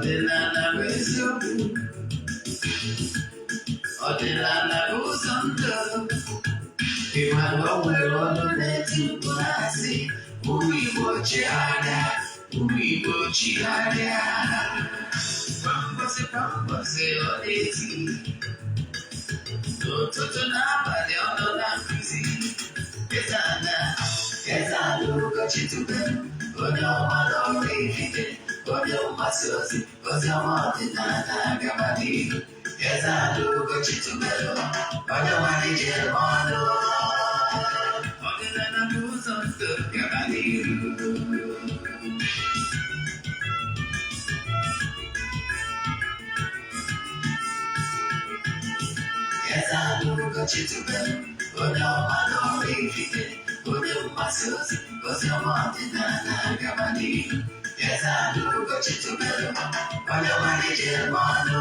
Ọdịnala bụ eziokwu. Ọdịnala bụ ụzọ ndụ. Ị ma na o nwere ọnụ na-eti mkpu na-asị, ụmụ Igbo chigharịa, ụmụ Igbo chigharịa. Kwa mbọsị kwa mbọsị ọ na-eti. N'ụtụtụ n'abalị ọ nọ na nkụzi. Eze-Ana, Eze-Ana Ugochi tubelu, onye ọma na Oraifite, onye mgbasa ozi, ozi ọma ọdịnala gaba n'ihu. Eze-Ana Ugochi tubelu, onye nwere ije eme ọnụ. Ọdịnala bụ ụzọ ndụ gaba n'ihu. Eze-Ana Ugochi tubelu, onye ọma na Oraifite, onye mgbasa ozi, ozi ọma ọdịnala gaba n'ihu. Eze-Ana Ugochi tubelu, onye nwere ije eme ọnụ.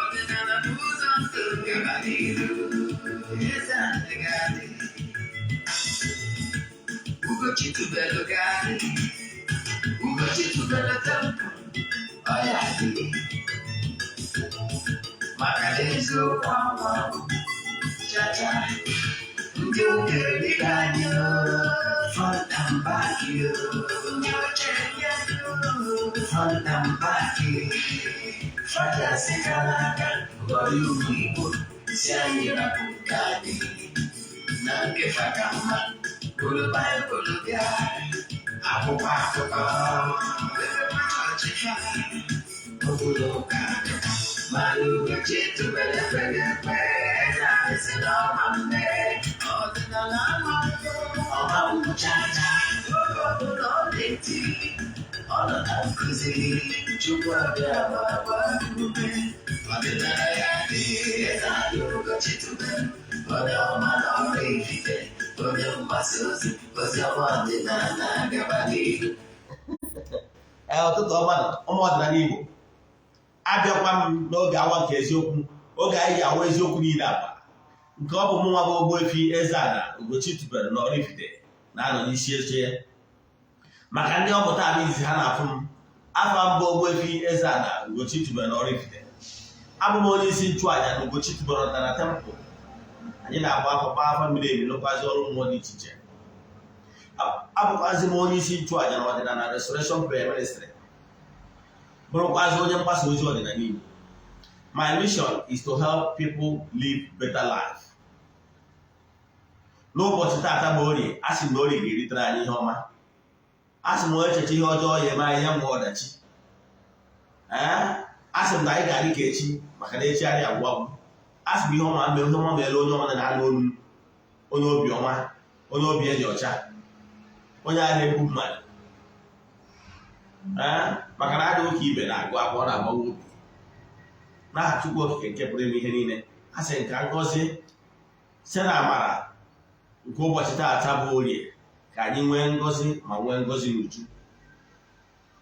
Ọdịnala bụ ụzọ ndụ gaba n'ihu. Eze-Ana ga-adị. Ugochi tubelu ga-adị. Ugochi tubelu temple, ọ ya dị. Maka na eziokwu anwụ chacha ndị okenye dịka anyị front and back ndị ochie front and back fada sikara aka ghọrọ ụmụ Igbo si anyị rapụ nke anyị na nke fa ka mma bụrụ Baịbụl bịa akwụkwọ akụkọ chọọchị fa obodo ụka mana Ugochi tubelu ekweghị ekwe eze anyị si n'ọma mme ọdịnala ama ọma ngwụchacha oge ọbụla ọ na-eti ọ nọ na nkụzi Chukwu abịa ma gbaa ume ọdịnala ya dị. Eze anyị Ugochi tubelu onye ọma na Oraifite onye mgbasa ozi ozi ọma ọdịnala gaba n'ihu. Ee, ụtụtụ ọma na ụmụ ọdịnala Igbo. Abịakwa m n'oge awa nke eziokwu, oge anyị ji awa eziokwu niile agba nke ọ bụ mụ nwa bụ Ogbuefi Eze-Ana Ugochi tubelu na Oraifite na-anọ n'isi oche ya. Maka ndị ọ bụ taa bụ izizi ha na-afụ m, afa mbụ Ogbuefi Eze-Ana Ugochi tubelu na Oraifite. Abụ m onye isi nchụàjà na Ugochi tubelu ọdịnala temple. Anyị na-agba afọ, gbaa afa miri emi, lụkwazi ọrụ mmụọ dị iche iche. Abụkwazi m onye isi nchụàjà na ọdịnala Restoration Prayer Ministry, bụrụkwazi onye mgbasa ozi ọdịnala Igbo. My mission is to help people live better life. N'ụbọchị taata bụ Orie, a sị m na Orie ga-eritere anyị ihe ọma. A sị m onye echeche ihe ọjọọ ya eme anyị ya nwe ọdachi. Ee, a sị m na anyị ga-adị ka echi, maka na echi anyị agwụ agwụ. A sị m ihe ọma mee, ihe ọma meere onye ọma na-anụ olu, onye obi ọma, onye obi dị ọcha, onye a na-egbu mmadụ. Ee, maka na adịghị ka ibe na-agụ akwa ọ na-agbawa obi. N'aha Chukwu Okike nke pụrụ ime ihe niile, a sị nka ngọzi site na amara nke ụbọchị taata bụ Orie, ka anyị nwee ngọzi ma nwee ngọzi n'uju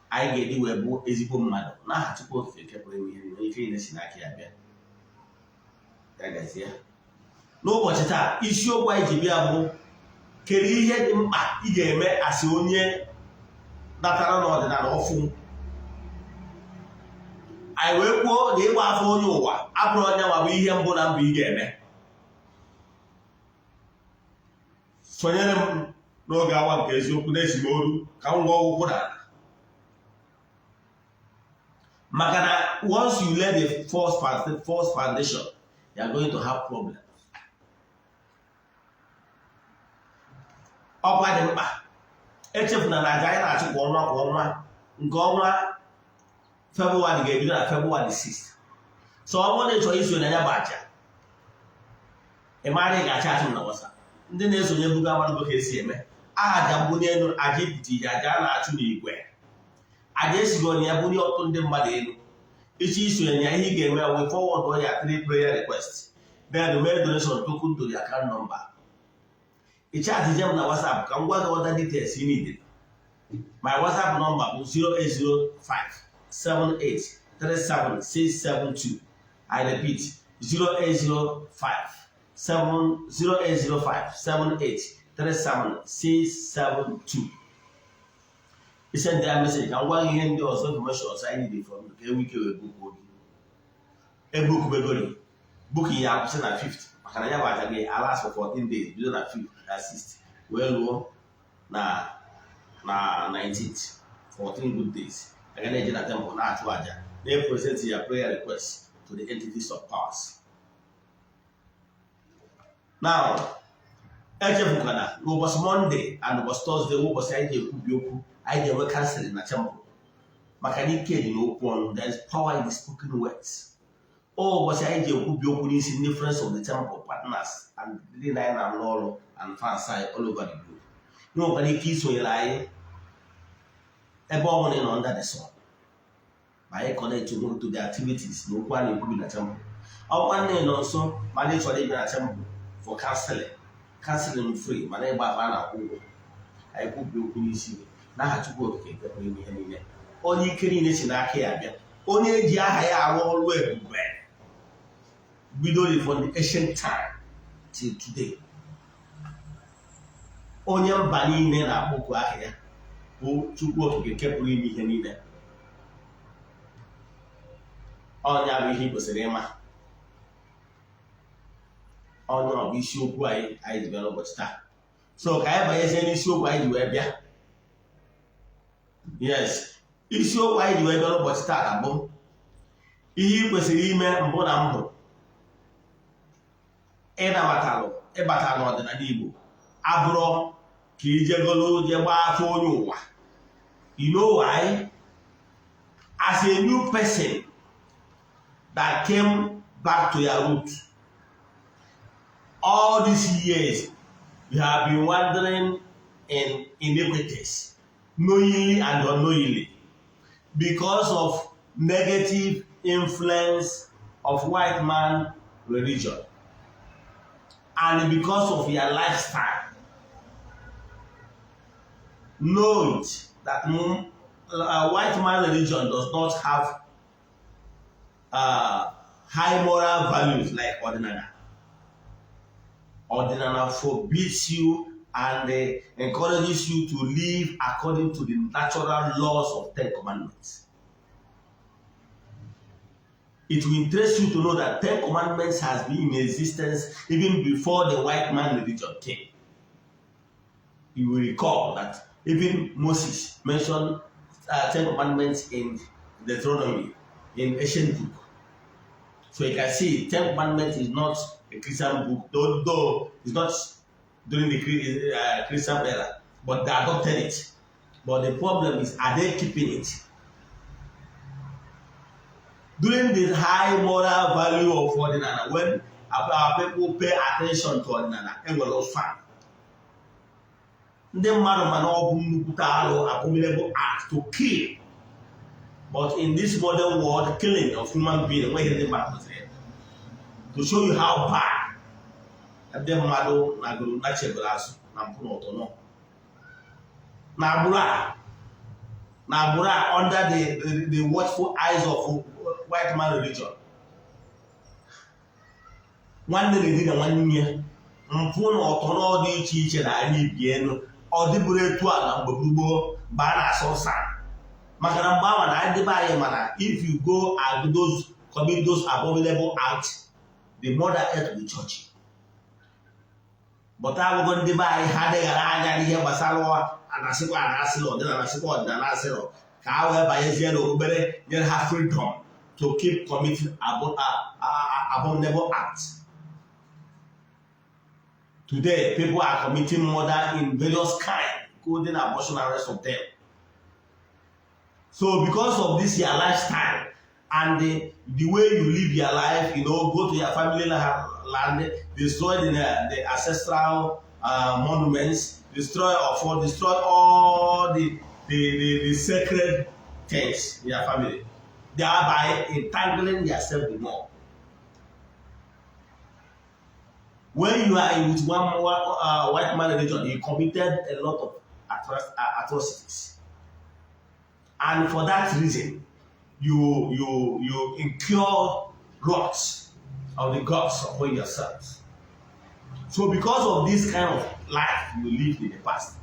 anyị ga-eji wee bụ ezigbo mmadụ. N'aha Chukwu Okike nke pụrụ ime ihe niile, ike niile si n'aka ya bịa, ya gazie. N'ụbọchị taa, isiokwu anyị ji bịa bụ: kedu ihe dị mkpa ị ga-eme asị onye natara n'ọdịnala ọfụ? Anyị wee kwuo na ịgba afọ onye ụwa abụrụ onye nwa bụ ihe mbụ na mbụ ị ga-eme. Sonyere m n'oge awa nke eziokwu na-esi m olu ka m gwa ụkwụ n'ala, maka na once you lay the first foundation, you are going to have problems. Ọkwa dị mkpa, echefuna na aja anyị na-achụ kwa ọnwa kwa ọnwa nke ọnwa Febụwarị ga-ebido na Febụwarị 6. So ọ bụrụ na ị chọrọ isonye ya bụ aja, ị mara ị ga-achat m na WhatsApp. Ndị na-esonye bugo amarụgo ka esi eme aja mbunye elu, aja ipụta ihe, aja a na-achụ n'igwe, aja esigo na ya bunye ọtụtụ ndị mmadụ elu. Iche isonye ya, ihe ị ga-eme wee forward ya three prayer request, then mee donation token to the account number. Ị chatije m na WhatsApp ka m gwa gị other details you need. My WhatsApp number bụ 0805 78 37 672. I repeat, 0805 7 0805 78 37 672. Isend ya message ka m gwa gị ihe ndị ọzọ, information ọzọ anyị need from you ka enwe ike wee book gị. Ebookubegori booking ya akwụsị na 5th, maka na ya bụ aja gị alast for 14 days, bido na 5th na 6th wee lụọ na 19th, 14 good days. Aga na-eje na temple na-achụ aja, na-epresent ya prayer request to the entities of powers. Now, echefukwana n'ụbọchị Monday and ụbọchị Thursday, ụbọchị anyị ji ekwubi okwu, anyị ga-enwe counseling na temple, maka na ike dị n'okwu ọnụ. There is power in the spoken words. Ọ ụbọchị anyị ji ekwubi okwu n'isi ndị friends of the temple, partners and ndị na anyị na-arụ ọrụ and fans anyị all over the globe. Ị nwekwara ike isonyere anyị ebe ọ bụla ị nọ under the sun ma anyị connect to the activities na okwu a na-ekwubi na temple. Ọkwa nne nọ nso mana ị chọrọ ịbịa na temple for counseling, counseling free, mana ịgba afa na-akwụ ụgwọ. Anyị kwubi okwu n'isi gị n'aha Chukwu Okike nke pụrụ ime ihe niile, onye ike niile si n'aka ya bịa, onye eji aha ya arụ ọrụ ebube bidoro from the ancient time till today, onye mba niile na-akpọku aha ya bụ Chukwu Okike nke pụrụ ime ihe niile. Ọnya bụ ihe ị kwesịrị ịma. Onye ọ bụ isiokwu anyị anyị ji bịa n'ụbọchị taa. So ka anyị banyezie n'isiokwu anyị ji wee bịa. Yes, isiokwu anyị ji wee bịa n'ụbọchị taa bụ ihe ị kwesịrị ime mbụ na mbụ ịnabatalụ ịbata n'ọdịnala Igbo abụrụ ka ijegolo je gbaa afọ onye ụwa. You know why? As a new person that came back to your root, all these years you have been wandering in iniquities, knowingly and unknowingly, because of negative influence of white man religion and because of your lifestyle. Know it that white man religion does not have high moral values like Ọdịnala. Ọdịnala forbids you and encourages you to live according to the natural laws of Ten Commandments. It will interest you to know that Ten Commandments has been in existence even before the white man religion came. You will recall that even Moses mentioned Ten Commandments in Deuteronomy, in ancient book. So you can see Ten Commandments is not a Christian book, though it's not during the Christian era, but they adopted it. But the problem is, are they keeping it? During the high moral value of Ọdịnala, when our people pay attention to Ọdịnala, enwere ụfa ndị mmadụ, mana ọ bụ nnukwute alụ, abominable act to kill. But in this modern world, killing of human being enweghị ndị mmadụ kwesịrị. To show you how bad ndị mmadụ nagoro nachebere azụ na mpụ na ụtọ nọ na agbụrụ a, na agbụrụ a, under the watchful eyes of white man religion, nwanne na-edina nwanne ya, mpụ na ọtọ dị iche iche na anya ibi elu. Ọ dịbụrụ etu a na mgbe gboo, mgbe a na-asọ nsọ, maka na mgbe ama na ndị be anyị, mana if you go and those commit those abominable acts, the mother earth will judge you. But agụgụ ndị be anyị, ha adịghara anya n'ihe gbasara anasịkwa anasịrị ọdịnala, sịkwa ọdịnala asịrọ, ka ha wee banyezie n'okpukpere nyere ha freedom to keep committing abominable acts. Today, people are committing murder in various kinds, including abortion and rest of them. So because of this your lifestyle and the way you live your life, go to your family land, destroy the ancestral monuments, destroy or destroy all the sacred things in your family, thereby entangling yourself the more. When you are in with one white man religion, you committed a lot of atrocities. And for that reason, you incur wrath of the gods upon yourselves. So because of this kind of life you lived in the past,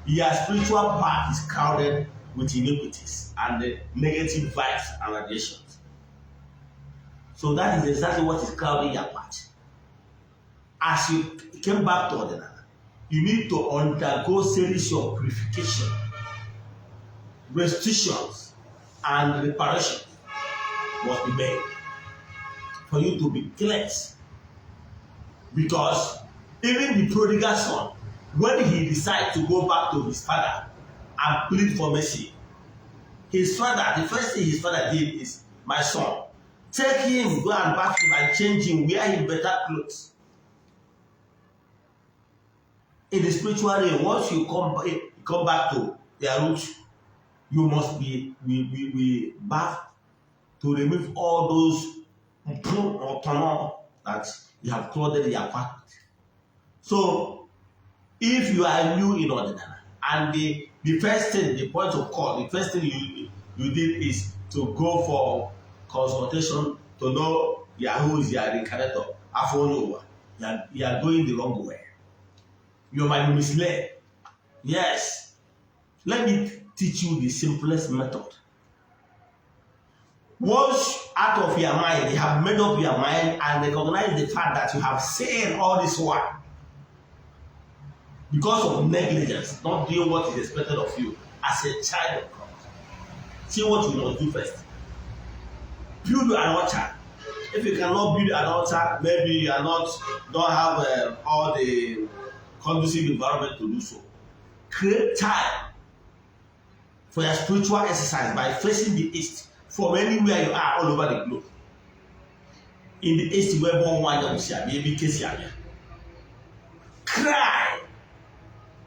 your spiritual path is crowded with iniquities and the negative vibes and radiations. So that is exactly what is clouding your path. As you came back to Ọdịnala, you need to undergo series of purification, restitutions, and reparation must be made for you to be cleansed. Because even the prodigal son, when he decided to go back to his father and plead for mercy, his father, the first thing his father did is, "My son, take him, go and bath him and change him, wear him better clothes." In the spiritual realm, once you come back to their roots, you must be we bath to remove all those mpụ ọtọnọ that you have clothed your path with. So if you are new in Ọdịnala and the first thing, the point of call, the first thing you did is to go for consultation to know who is your reincarnator, afọ onye ụwa, you are going the wrong way. You might be misled. Yes. Let me teach you the simplest method. Once out of your mind, you have made up your mind and recognize the fact that you have said all this while because of negligence, not doing what is expected of you as a child of God. See what you must do first. Build an altar. If you cannot build an altar, maybe you are not don't have all the conducive environment to do so. Create time for your spiritual exercise by facing the east from anywhere you are all over the globe. In the east where born one si abịa, ebe ike si abịa. Cry.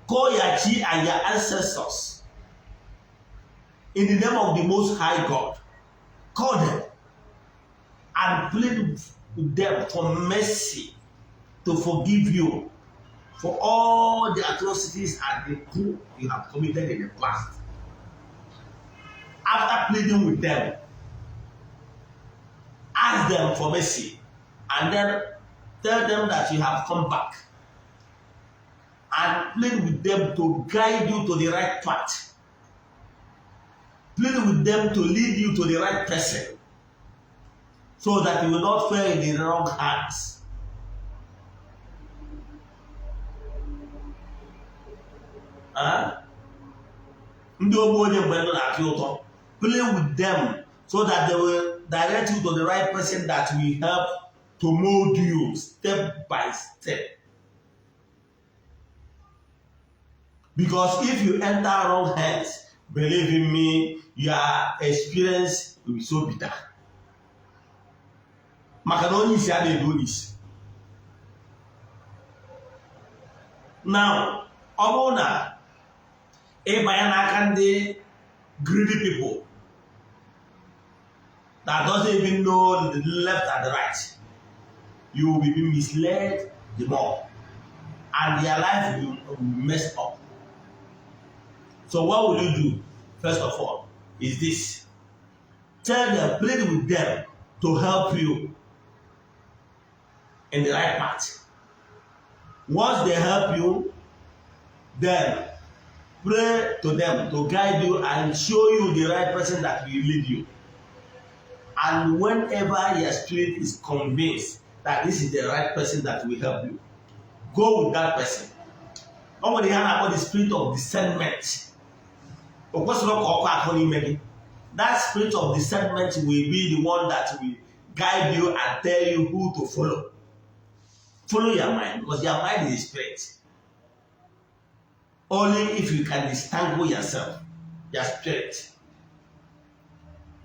Call your chi and your ancestors in the name of the Most High God. Call them and plead with them for mercy, to forgive you for all the atrocities and the coup you have committed in the past. After pleading with them, ask them for mercy and then tell them that you have come back and plead with them to guide you to the right path. Plead with them to lead you to the right person so that you will not fall in the wrong hands. Huh? Ndị ogbu onye mgbe ndụ na-atụ ụtọ. Play with them so that they will direct you to the right person that will help to mold you step by step. Because if you enter wrong hands, believe in me, your experience will be so bitter. Maka na onye isi a na-edu onye isi. Now, ọ bụrụ na ịbanye n'aka ndị greedy people that doesn't even know the left and the right, you will be misled the more and their life will be messed up. So what will you do? First of all, is this: tell them, plead with them to help you in the right path. Once they help you, then pray to them to guide you and show you the right person that will lead you. And whenever your spirit is convinced that this is the right person that will help you, go with that person. Ọ nwere ihe a na-akpọ the spirit of discernment. O kwesịrị ka ọkụ akụ n'ime gị. That spirit of discernment will be the one that will guide you and tell you who to follow. Follow your mind, because your mind is a spirit. Only if you can disentangle yourself, your spirit,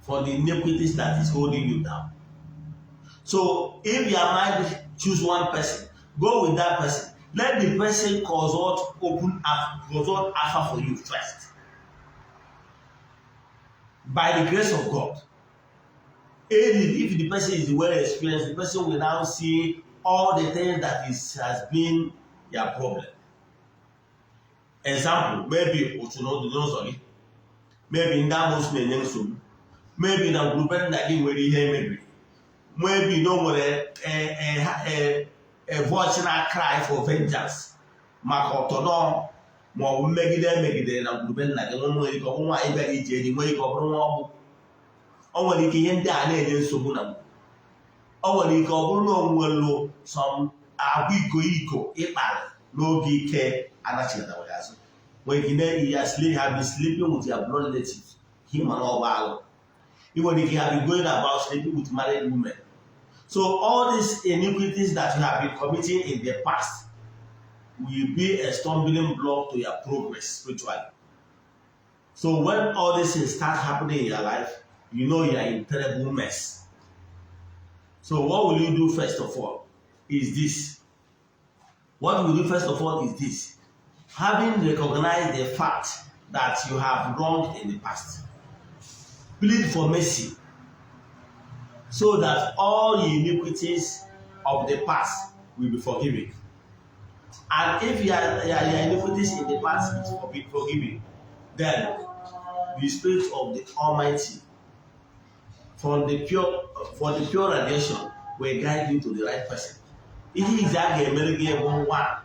from the iniquities that is holding you down. So if your mind choose one person, go with that person. Let the person consult, open up, consult afa for you first. By the grace of God, if the person is well experienced, the person will now see all the things that has been your problem. Example, maybe otu n'ụzọ gị, maybe ndị amoosu na-enye nsogbu, maybe na ngwurube nna gị nwere ihe mebiri, maybe na o nwere a voice na cry for vengeance maka ọtọnọ Ma ọ bụ mmegide emegidere na ngwurube nna gị. Nwa nwere ike ọ bụ nwaanyị bịara ije enyi, nwere ike ọ bụrụ nwa ọgbụ. O nwere ike ihe ndị a na-enye nsogbu na ngwuru. O nwere ike ọ bụrụ na o nwelu some agwa iko iko ịkpara n'oge ike anachigatawa azụ. Nwere ike na ya sleep, have been sleeping with your blood relatives, him and ọ alụ. Ị nwere ike have been going about sleeping with married women. So all these iniquities that you have been committing in the past will be a stumbling block to your progress spiritually. So when all these things start happening in your life, you know you are in terrible mess. So what will you do first of all is this. What will you do first of all is this. Having recognized the fact that you have wronged in the past, plead for mercy so that all the iniquities of the past will be forgiven. And if your iniquities in the past is forgiven, then the Spirit of the Almighty from the pure for the pure radiation will guide you to the right person. Ihe izi a ga-emere gị bụ nwa,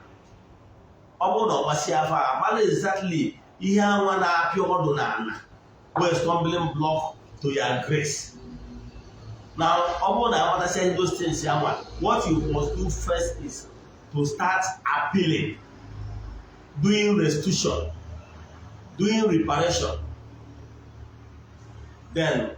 ọ bụrụ na ọ gbasịa afọ a mara exactly ihe anwa na-apịa ọdụ n'ala bụ a stumbling block to your grace. Now, ọ bụrụ na amatasịa those things anwa, what you must do first is to start appealing, doing restitution, doing reparation. Then